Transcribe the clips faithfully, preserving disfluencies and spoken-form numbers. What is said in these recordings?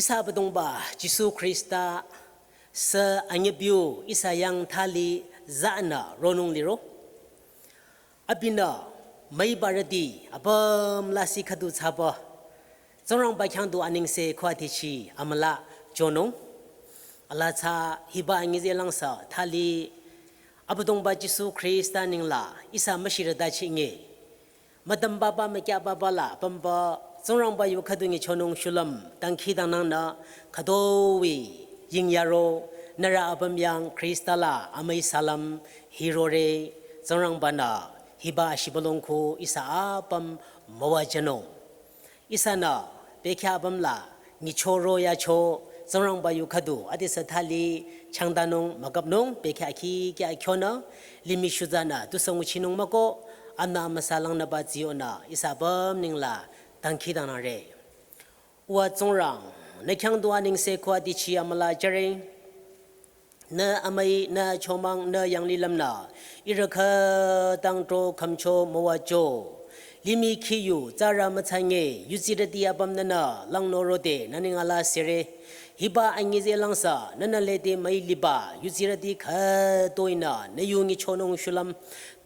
Ihsa Abüdongba Jisu Khrista sü anyübiu ihsa yang thali zanü ronung liro. Abinü müibarüti apüm lasih khüdu thsaba Tsingrangba khyang du anengse khua tichi amüla chonung. Alaa tsü hiba angize langsa thali Abüdongba Jisu Khrista nengla ihsa müshirüta chinge. Müdüm baba mükya baba la pümba Tsingrangba yu khüdu nyichonung shulüm dangkhidangnangnü khütoi yingyaro nührü apüm yang Khrista la amüi salam hirore. Tsingrangbanü hiba ashibülung khu ihsa apüm müwajünung. Ihsanü bekhyah apüm la nyichoro yacho Tsingrangba yu khüdu adesü thali changdanung müküpnung bekhyah khikya kyonü limih shutsanü tusü nguchinung müko amna amüsa langnüba tsiyonü ihsa apüm nengla dangkhidangnangre. Uwa Tsingrang, nü khyang du anengse khua tichi amüla jüre. Nü amüi, nü chomang, nü yanglilümnü ihrü khütang tro khümcho müwacho. Limih khiyu tsarü mütsange, yutsirüti apüm nünü langnü rode nü neng ala sere. Hiba angize langsa nünü lede müi liba yutsirüti khütoinü nü yu nyichonung shulüm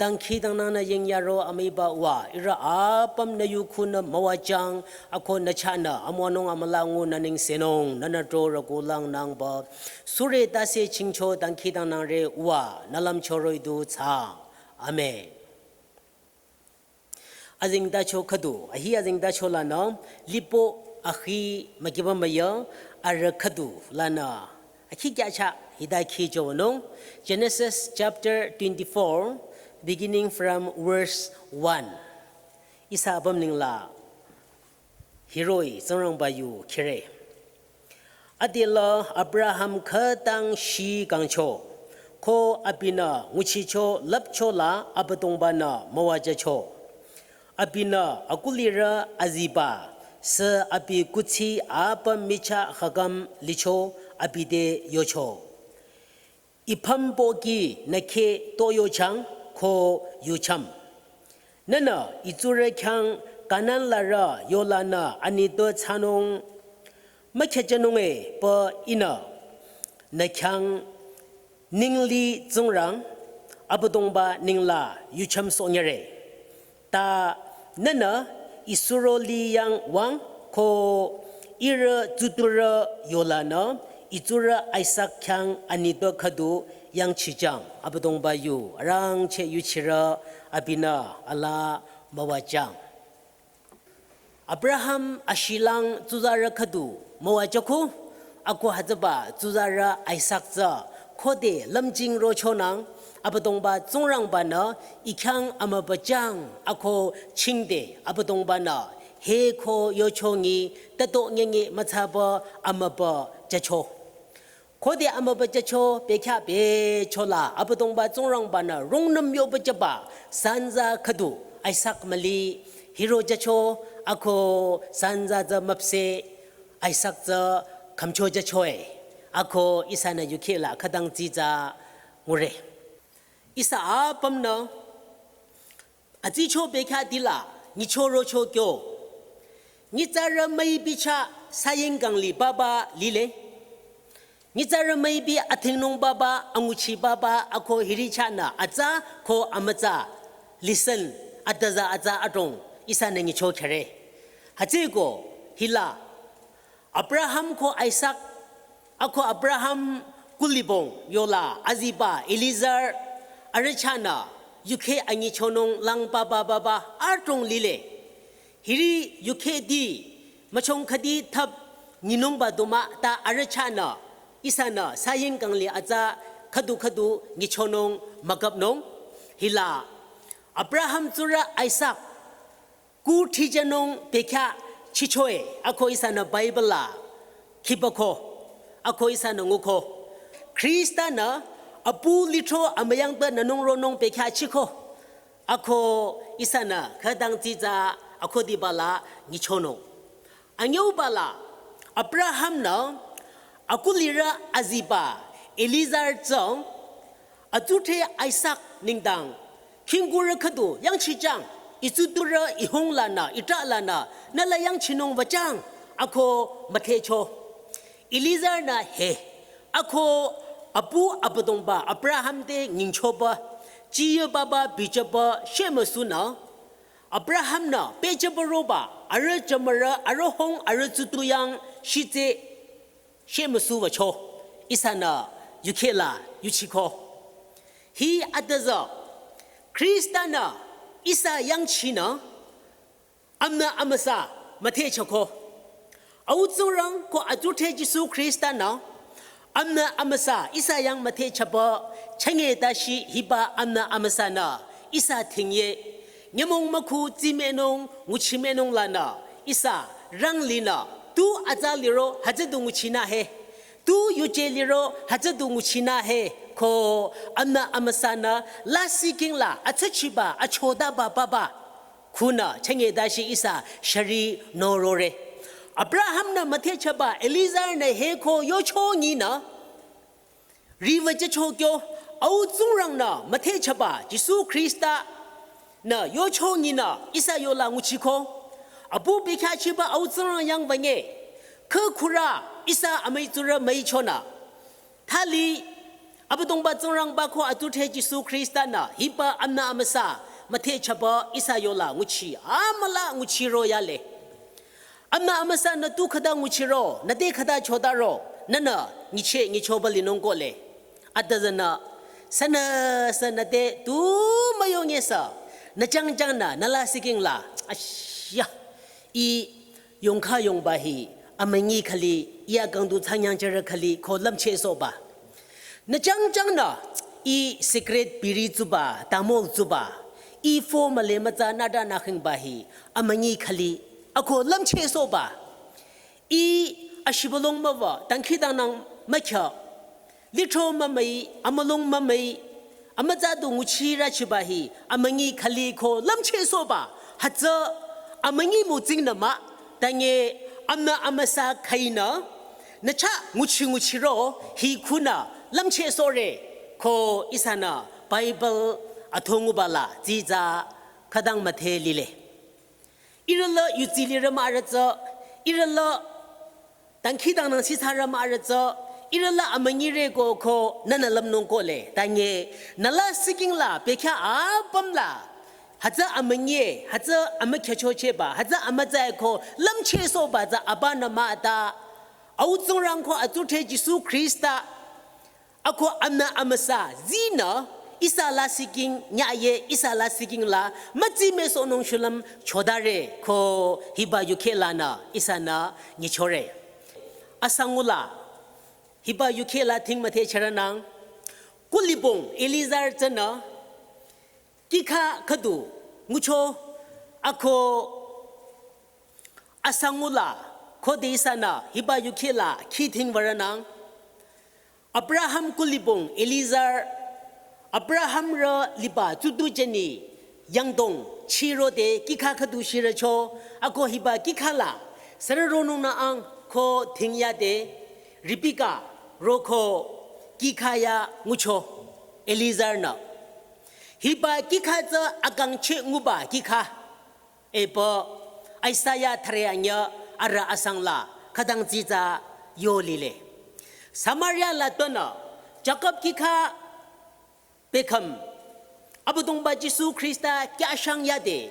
dangkhidangnangnü yingyaro amüiba uwa ihrü apüm nü yu khunü müwajüng ako nü chahnü amüwanung amüla ngunü nengsenung nünü tro rükulang nangba sure tase chingcho dangkhidangnangre uwa nü lümchoroh-i du thsaang. Amen. Azengtacho khüdu, ahi azengtacho lanü, lipo ahi mükiba müya, arüh khüdu lanü, akhi kya cha hita khi jowünung, Genesis chapter twenty-four, beginning from verse one. Ihsa apüm nengla hiroh-i Tsingrangba yu khire. Adela Abraham khütang shi kangcho, ko abinü nguchicho lüpcho la Abüdongbanü müwajücho. Abinü akulirü aziba, sü abi kuthsi apüm michah khaküm licho abi te yocho. I pümpoki nü kheh to yochang ko yucham. Nünü i tsurü khyang Kanan larü yolanü anitpü thsanung mükhyajünung-e pü ihnü nü khyang ningli Tsingrang Abüdongba nengla yucham sohnyüre. Ta nünü i suro li yang wüng ko ihrü tsuturü yolanü i tsurü Isak khyang anitpü khüdu yangchijüng. Abüdongba yu arangcheh yuchirü abinü alaa müwajüng. Abraham ashilang tsuzarü khüdu müwajüko, ako hütsüba tsuzarü Isak tsü khode lümjing rochonang, Abüdongba Tsingrangbanü i khyang amübüjüng ako chingde Abüdongbanü he ko yochongi tato nyengi mütsaba amübüjücho. Khode amübüjücho bekhyah bechola Abüdongba Tsingrangbanü rungnüm yobüjüba sanza khüdu Isak müli hirojücho ako sanza tsü müpseh Isak tsü khümchojücho-e ako ihsanü yukheh la khütang tsitsa ngure. Ihsa apümnü atsicho bekhyah dila nyichorocho kyo. Nyitsarü müipi chah saying kangli baba lile. Nyitsarü müipi athingnung baba, anguchi baba, ako hiri chahnü atsa ko amütsa. Listen, ataza atsa adrong ihsanü nyicho khere. Hütsüko hila Abraham ko Isak, ako Abraham kulibong yola aziba Eliezer arüh chahnü yukheh anyichonung lang baba baba adrong lile. Hiri yukhehti müchong khüdi thap nyinungba du mah ta arüh chahnü ihsanü saying kangli atsa khüdu khüdu nyichonung müküpnung. Hila Abraham tsurü Isak kuthrijünung bekhyah chicho-e ako ihsanü Bible la khibako ako ihsanü nguko. Khristanü apu lithro amüyangba nünung ronung bekhyah chiko ako ihsanü khütang tsitsa ako dibala nyichonung. Anyübala Abrahamnü akulirü aziba Eliezer tsü atsudhre Isak nengdang khingkurü khüdu yangchijüng, itsuturü ihung lanü itrah lanü nüla yangchinung wüjüng ako müdhecho. Eliezer nü he, ako apu Abüdongba Abraham te nyingchoba, chiye baba bichaba shemüsunü, Abraham nü pehchaba roba, arüh jümürü, arüh hung, arüh tsutuyang shitse shemüsu wücho, ihsanü yukhela yuchiko. Hi adüzü, Khrista nü ihsa yangchinü, amünü amüsa müthehchako. Au Tsingrang ko atsudhre Jisu Khrista nü, amünü amüsa ihsa yang müthehchaba, chenge tashi hiba amünü amüsa nü, ihsa thingye. Nyümong mükhu tsimenung, nguchimenung lanü, ihsa ranglinü, tu atsa liro, hütsüdu nguchinü he. Tu yuje liro, hütsüdu nguchinü he, ko amünü amüsa nü, lasih king la, atsüchiba, achodaba baba. Khunü, chenge tashi ihsa shari norore. Abraham nü müthehchaba, Eliezer nü he ko yocho nyinü. Riwü jücho kyo, au Tsingrang nü müthehchaba, Jisu Khrista nü yocho nyinü, ihsa yola nguchiko. Apu bekhyahchiba au Tsingrang yang wünye, khe khürü, ihsa amüi tsurü müichonü. Thali, Abüdongba Tsingrangba ko atsudhre Jisu Khrista nü, hiba amünü amüsa, müthehchaba ihsa yola nguchi, amüla nguchiro yale. Amünü amüsa nü tu khüta nguchiro, nü te khüta chodaro, nünü, nyiche nyichoba linung kole. Adüzünü, sünü, sünü te tu müyonye sa, nü jangjang nü, nü lasih king la, ashya, i, yongkha yongba hi, amünyi khali, iya kangdu tsanyang jere khali, ko lümchehsohba. Nü jangjang nü, i cigarette biri tsuba, tamok tsuba, i fo müle mütsa nüda nükhingba hi, amünyi khali, ako lümchehsohba. I ashibülung müwü, dangkhidangnang mükhya, litro mümüi, amülung mümüi, amütsadu nguchirü chiba hi, amünyi khali ko lümchehsohba, hütsü amünyi mütsingnü mah, tanye amünü amüsa khainü, nü chah nguchi nguchiro, hi khunü lümchehsohre, ko ihsanü Bible athonguba la, tsitsa khütang müdhe lile. Ihrü la yutsi lirü mah arüh tsü, ihrü la dangkhidangnang sisarü mah arüh tsü, ihrü la amünyire ko ko nünü lümnung kole, tanye, nü lasih king la, bekhyah apüm la, hütsü amünyi, hütsü amükhyüchochehba, hütsü amütsa ko lümchehsohba tsü abanü mah ta, au Tsingrang ko atsudhre Jisu Khrista, ako amünü amüsa, zinü, ihsa lasih king, nyaye, ihsa lasih king la, mütsi müsohnung shulüm, chodare, ko hiba yukhe lanü, ihsanü, nyichore. Asangula, hiba yukhe la thing müdhe charanang, kulibong, Eliezer tsünü, kikha khüdu, ngucho, ako, asangula, khode ihsanü, hiba yukhe la, khi thing würanang, Abraham kulibong Eliezer, Abraham rü liba tsudu jeni yangdong chirode kikha khüdu shirücho, ako hiba kikha la, sürü ronung nü ang ko thingyade, Rebekah roko kikha ya ngucho, Eliezer nü. Hiba kikha tsü akangcheh nguba kikha. Epü, Isaiah thüre anyüh arüh asang la, khütang tsitsa yo lile. Samaria la tonü, Jakob kikha bekhüm, Abüdongba Jisu Khrista kya shang yade,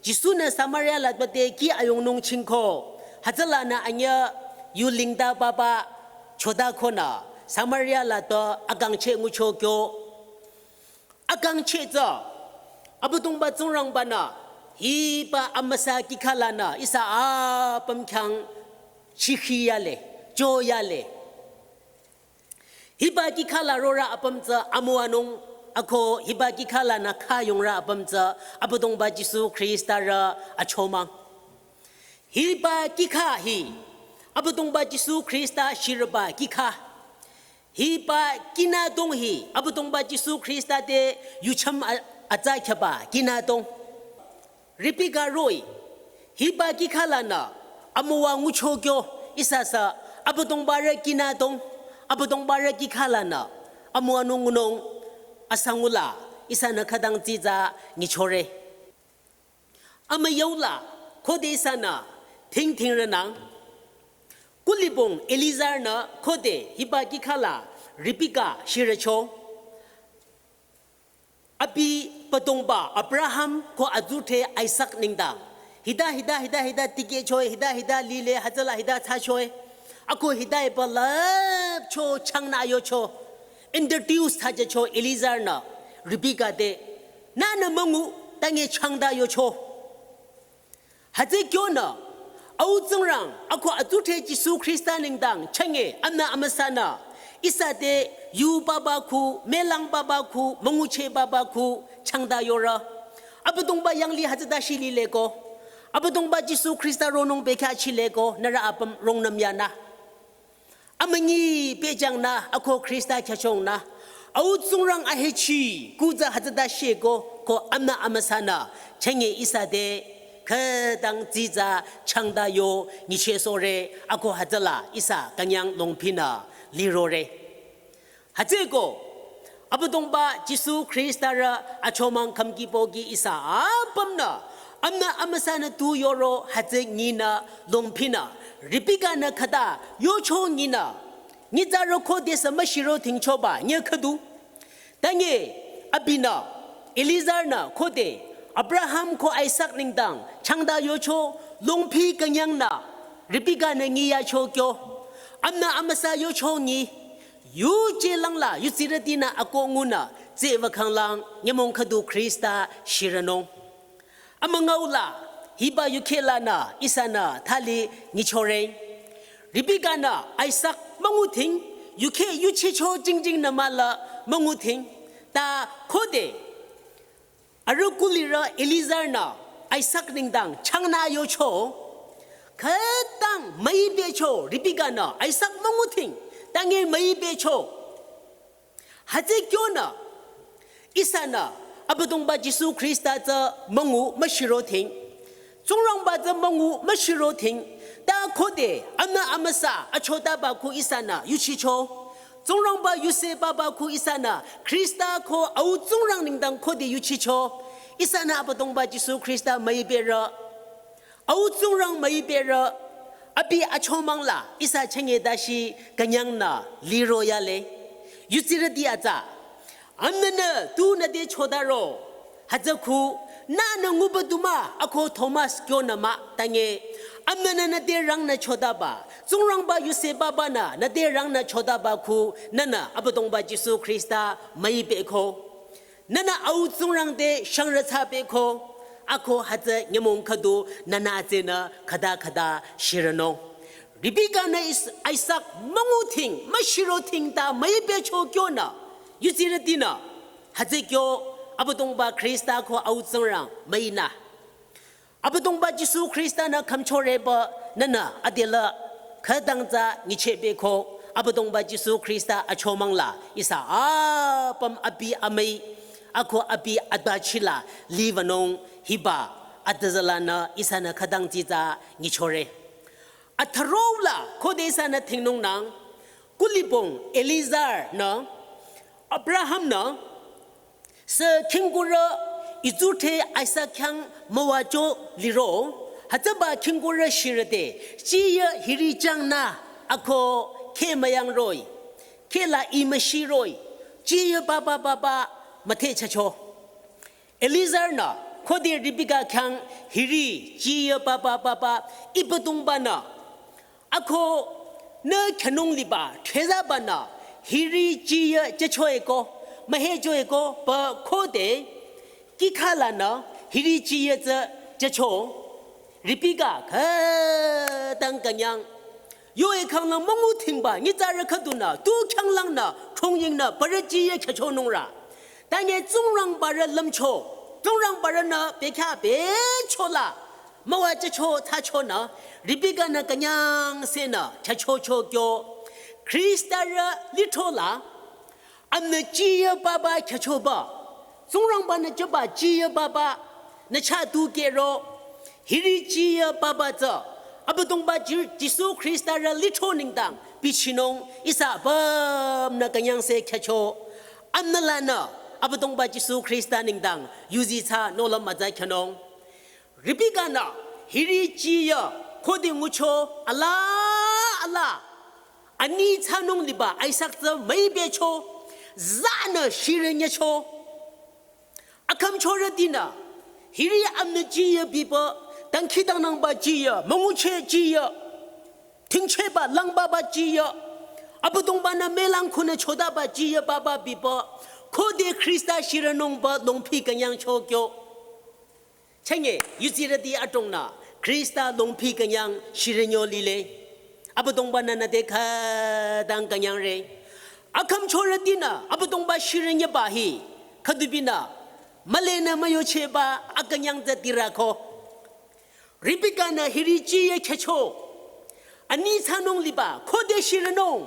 Jisu nü Samaria la tote ki ayongnung chingko, hütsülanü anyüh yu lingda baba, choda konü, Samaria la to akangcheh ngucho kyo. Akangcheh tsü, Abüdongba Tsingrangba nü, hiba amüsa kikha lanü, ihsa apüm khyang chikhi yale, jo yale. Hiba kikha la rorü apüm tsü amüwanung, ako hiba kikha lanü kha yongrü apüm tsü, Abüdongba Jisu Khrista rü achomang. Hiba kikha hi, Abüdongba Jisu Khrista shirüba kikha. Hiba kinadong hi, Abüdongba Jisu Khrista te yucham a-, atsa khyaba kinadong. Rebekah roh-i, hiba kikha lanü, amüwa ngucho kyo, ihsa sü, Abüdongba rü kinadong, Abüdongba rü kikha lanü, amüwanung ngunung, asangula, ihsanü khütang tsitsa nyichore. Amüyau la, khode ihsanü, thing thing rünang. Kulibong Eliezer nü khode hiba kikhala Rebekah shirücho. Abi abüdongba Abraham ko azuthe Isaac nengdang. Hita, hita, hita, hita tikehcho, hita, hita lile, hütsüla hita thsacho. Ako hita ipü lüpcho changnü yocho. Introduce thsajacho Eliezer nü Rebekah te. Nünü müngu tange changda yocho. Hütsü kyonü, Au Tsingrang, ako azuthe Jisu Khrista nengdang, chenge, amna amüsanü, ihsa te, yu baba khu, melang baba khu, müngucheh baba khu, changda yorü. Abüdongba yanglih hütsüta shilile ko. Abüdongba Jisu Khrista ronung bekhyah chile ko, nührü apüm rungnüm yanü. Amünyi pehjang nü, ako Khrista khyachong nü. Au Tsingrang ahechi, kuza hütsüta sheko, ko amna amüsanü, chenge ihsa te, khütang tsitsa changda yo, nyicheh sore, ako hütsüla, ihsa künyang longphinü, lirore. Hütsüko, Abüdongba Jisu Khrista rü achomang khümki pohki ihsa apümnü, amna amüsanü tu yoro hütsü nyinü longphinü, Rebekah nü khüta yocho nyinü, nyitsarü khodesü müshiro thingchoba nye khüdu. Tange abinü, Eliezer nü khode, Abraham ko Isaac nengdang, changda yocho, longphi künyangnü, Rebekah nü nyi yacho kyo, amna amüsa yocho nyi, yuje langla, yutsirütinü ako ngunü, tseva khanglang, nyümong khüdu Khrista shirünung. Amüngaula, hiba yukhe lanü, ihsanü, thali, nyichore. Rebekah nü, Isaac, müngu thing, yukhe, yuchicho, jingjing nü müla, müngu thing. Ta, khode, arüh kulirü Eliezer nü, Isaac nengdang, changnü yocho. Khütang, müibecho, Rebekah nü, Isaac müngu thing, tange müibecho. Hütsü kyonü, ihsanü, Abüdongba Jisu Khrista tsü müngu müshiro thing. Tsingrangba tsü müngu müshiro thing. Ta khode, amna amüsa, achotaba khu ihsanü, yuchicho. Tsingrangba yuse baba khu ihsanü, Khrista ko Au Tsingrang nengdang khode yuchicho. Ihsanü Abüdongba Jisu Khrista müiberü. Au Tsingrang müiberü, abi achomangla, ihsa chenge dashi künyangnü liro yale. Yutsirüti atsa. Amnünü tu nüte chodaro. Hütsü khu, nünü nguba duma, ako Thomas kyonü mah, tange. Amnünü nüte rangnü chodaba. Tsingrangba yuse baba nü, nüte rangnü chodaba khu, nünü Abüdongba Jisu Khrista müibeko. Nünü Au Tsingrang te shangrü tsabeko, ako hütsü nyümong khüdu nünü tsünü khüta khüta shirünung. Rebekah nü Is-, Isaac müngu thing, müshiro thing ta müibecho kyonü, yutsirütinü, hütsü kyo Abüdongba Khrista ko Au Tsingrang müinü. Abüdongba Jisu Khrista nü khümchoreba nünü adela khütang tsü nyichehbeko Abüdongba Jisu Khrista achomangla ihsa apüm abi amüi ako abi adachila livanung hiba adüzülanü ihsanü khütang tsitsa nyichore. Atharola khode ihsanü thingnungnang kulibong Eliezer nü Abraham nü sü khingkurü izuthe Isaac khyang müwacho liro, hütsüba khingkurü shirüte, chiye hiri changnü ako khe müyangroi, khe la imüshiroi, chiye baba baba müthe chacho. Eliezer nü, khode Rebekah khyang hiri chiye baba baba, Ibüdongba nü, ako nü khanung liba, thezaba nü, hiri chiye chechoeko, mühechoeko, pü khode, kikhala nü, hiri chiye tsü checho, Rebekah khütang künyang, yoe khanglang müngu thingba, nyitsarü khüdunü, tu khyanglangnü, chongyingnü, parü chiye khechonungra. Tange Tsingrangbarü lümcho, Tsingrangbarünü bekhyah bechola, müwachecho thsachonü, Rebekah nü künyang senü, khechocho kyo. Khristarü lithrola, amnü chiye baba khechoba. Tsingrangba nü chaba chiye baba, nü chatu kero. Hiri chiye baba tsü, Abüdongba Ji-, Jisu Khristarü lithro nengdang, bichinung, ihsa apümnü künyang se khecho. Amnü lanü, Abüdongba Jisu Khrista nengdang, yuzi tsü nohlüm mütsa khenung. Rebekah nü, hiri chiye, khode ngucho, ala, la, ani thsanung liba Isak tsü müibecho, zanü shirünyecho. Akhümchorütinü, hiri amnü jiyü biba, dangkhidangnangba jiyü, müngucheh jiyü, thingchehba langbaba jiyü, Abüdongba-nü mülang khunü chodaba jiyü baba biba, khode Khrista shirünungba longphi künyangcho kyo. Chünye, yudsirüti adrongnü, Khrista longphi künyang shirünyo lile. Abüdongba-nü nüte khütang künyangre. Akhümchorütinü, Abüdongba shirünyeba hi, khüdubinü, mülenü müyochehba, akünyang tsü tirako. Rebeka-nü hiri jiyü khecho. Ani thsanung liba, khode shirünung.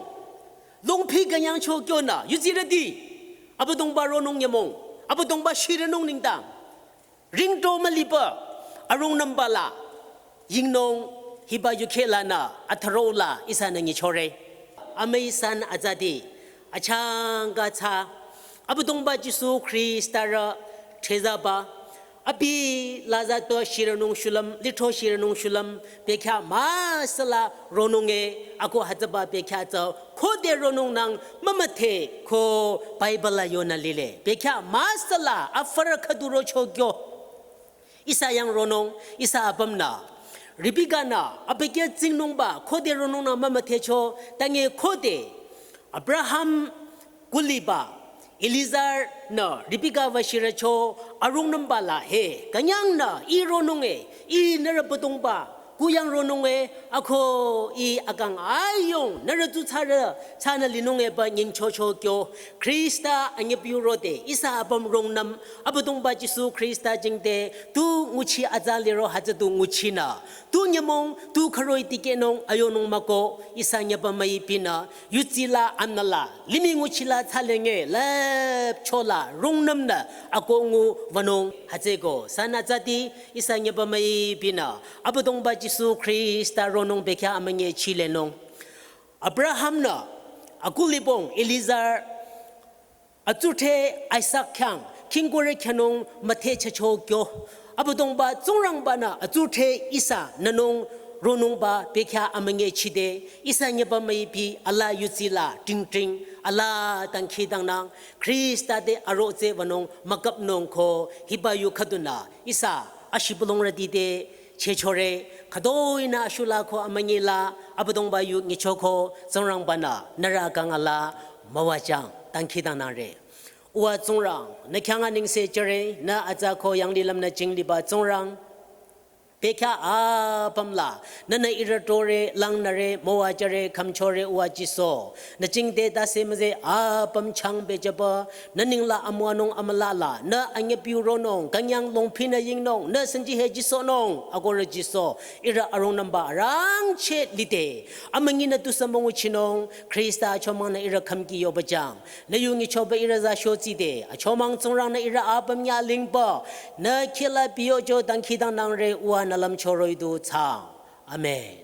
Longphi künyangcho kyonü, yudsirüti. Abüdongba ronung nyümong. Abüdongba shirünung nengdang. Ringto müliba, arungnümba la, yingnung hiba yukhe lanü, atharo la, ihsanü nyichore. Amüi san azati, achangka tsü, Abüdongba Jisu Khrista rü, thezaba, abi laza to shirünung shulüm, litho shirünung shulüm, bekhyah müsüla ronunge, ako hütsüba bekhyah tsü, khode ronungnang mümüdhe ko Bible la yonü lile. Bekhyah müsüla afürü khüdu rocho kyo. Ihsa yang ronung, ihsa apümnü. Rebeka-nü, abükyü tsingnungba, khode ronungnü mümüdhecho, tange khode. Abraham kuliba, Eliezer-nü, Rebeka wü shirücho, arungnümba la he, künyangnü, ih ronunge, ih nührü Abüdongba, kuyang ronunge, ako ih akang ayung, nührü tu tsarü, tsünü linungeba nyingchocho kyo, Khrista anyüpiu rode, ihsa apüm rungnüm, Abüdongba Jisu Khrista jingte, tu nguchi atsa liro hütsü tu nguchinü, tu nyümong, tu khüroi tikehnung, ayonung mako, ihsa nyüba müipinü, yudsila amnala, limih nguchila thsalenge, lüpchola, rungnümnü, ako ngu wünung, hütsüko, san azati, ihsa nyüba müipinü, Abüdongba Jisu Khrista ronung bekhyah amünye chilenung. Abraham-nü, akulibong Eliezer, atsudhre Isak khyang, khingkurü khyanung müdhe chacho kyo. Abüdongba Tsingrangba-nü atsudhre ihsa nünung ronungba bekhyah amünye chide, ihsa nyüba müipi ala yudsila, ting ting, ala dangkhidangnang, Khrista te aro tsü wünung müküpnung ko, hiba yu khüdunü, ihsa ashibülungrüti te, chechore, khütoinü ashula ko amünyila, Abüdongba yu nyichoko, Tsingrangba-nü, nührü kangala, müwajang, dangkhidangnangre. Uwa Tsingrang, nü khyang anengse jüre, nü atsa ko yanglilüm nü jingliba Tsingrang. Bekhyah apüm la, nünü ihrü tore, langnüre, müwajüre, khümchore, uwa Jisu. Nü jingte tase müze apüm changbe jüba, nü nengla amüwanung amüla la, nü anyüpiu ronung, künyang longphinü yingnung, nü senji he Jisunung, akorü Jisu, ihrü arungnümba arangcheh lide, amünyinü tusü münguchinung, Khrista achomangnü ihrü khümki yobajang, nü yu nyichoba ihrü za shotside, achomang Tsingrangnü ihrü apüm nyalingba, nü khila biyojo dangkhidangnangre uwa nü lümchoroh-i du thsaang. Amen.